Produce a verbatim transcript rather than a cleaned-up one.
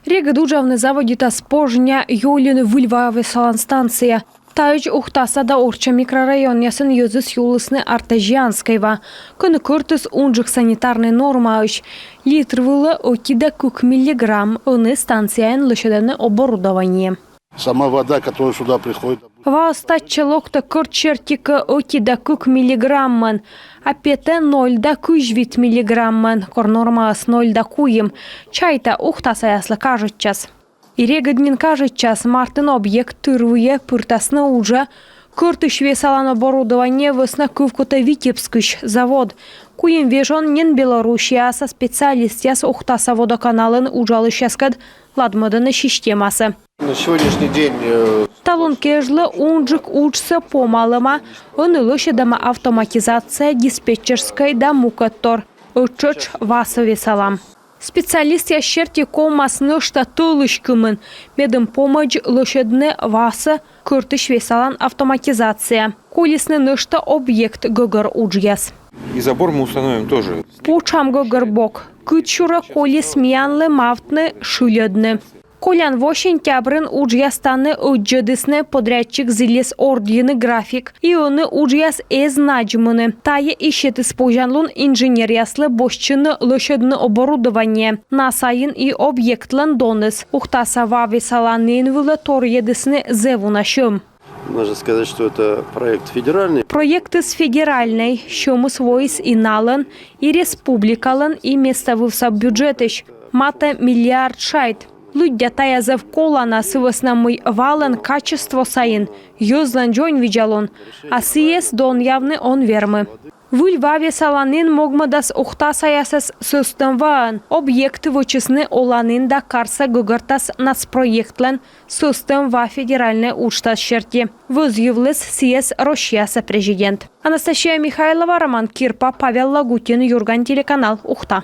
Регыд уджавны заводитас Пожня ёльын выль ва весалан станция. Таысь Ухтаса да орчча микрорайонъясын йӧзыс юлісны артезианскӧй ва, кӧні кӧртыс унджык санитарнӧй нормаысь. Литр вылӧ ӧти да кык миллиграмм. Ӧні станцияын лӧсьӧдӧны оборудование. Сама вода, которая сюда приходит. Ваыс татчӧ локтӧ кӧрт серти кӧ ӧти да кык миллиграммӧн, а петӧ ноль да кызь вит миллиграммӧн, кор нормаыс ноль да куим. Чайта, ухтасаяслы кажитчас. И регыд нин кажитчас, мартын объект тырвыйӧ пыртасны уджӧ. Кӧртысь весалан оборудование вӧсна кывкутӧ Витебскысь завод. Куим вежон нин Белоруссияса специалистъяс Ухтаса водоканалын уджалысьяскӧд ладмӧдӧны системасӧ. На сегодняшний день, э, талун кежлӧ унджык уджсӧ помалӧма, ӧні лӧсьӧдӧма автоматизация, диспетчерскӧй да мукӧдтор. Ӧттшӧтш васӧ весалам. Специалистъяс серти ковмас нӧшта тӧлысь кымын, медым помӧдз лӧсьӧдны васӧ кӧртысь весалан автоматизация. Колисны нӧшта объект гӧгӧр уджъяс. И забор мы установим тоже. Пучам гӧгӧрбок. Кытсюрӧ колис миянлы мавтны шыльӧдны. Колян во сентябрын уджъяс тані ӧддзӧдісны, подрядчик зілис ордйыны график. И ӧні уджъяс эз надзмыны. Тайӧ и сетіс позянлун инженеръяслы босьтчыны лӧсьӧдны оборудование. На сайын и объектлӧн доныс. Ухтаса ва весаланін вылӧ торйӧдісны зэв уна сьӧм. Можно сказать, что это проект федеральный. Проектыс федеральнӧй, сьӧмыс воис и налӧн, и республикалӧн, и меставывса бюджетысь. Матӧ миллиард шайт. Лыддя, тайӧ зэв колана, сы вӧсна мый валӧн качество сайын йӧзлӧн дзоньвидзалун, а сійӧс донъявны он вермы. Выль ва весаланін могмӧдас ухтасаясӧс Сӧстӧм ваӧн. Объект вӧчисны оланін да карсӧ гӧгӧртас нацпроектлӧн Сӧстӧм ва федеральнӧй уджтас серти. Вӧзйывліс сійӧс Россияса президент. Анастасия Михайлова, Роман Кирпа, Павел Лагутин, «Юрган» телеканал, Ухта.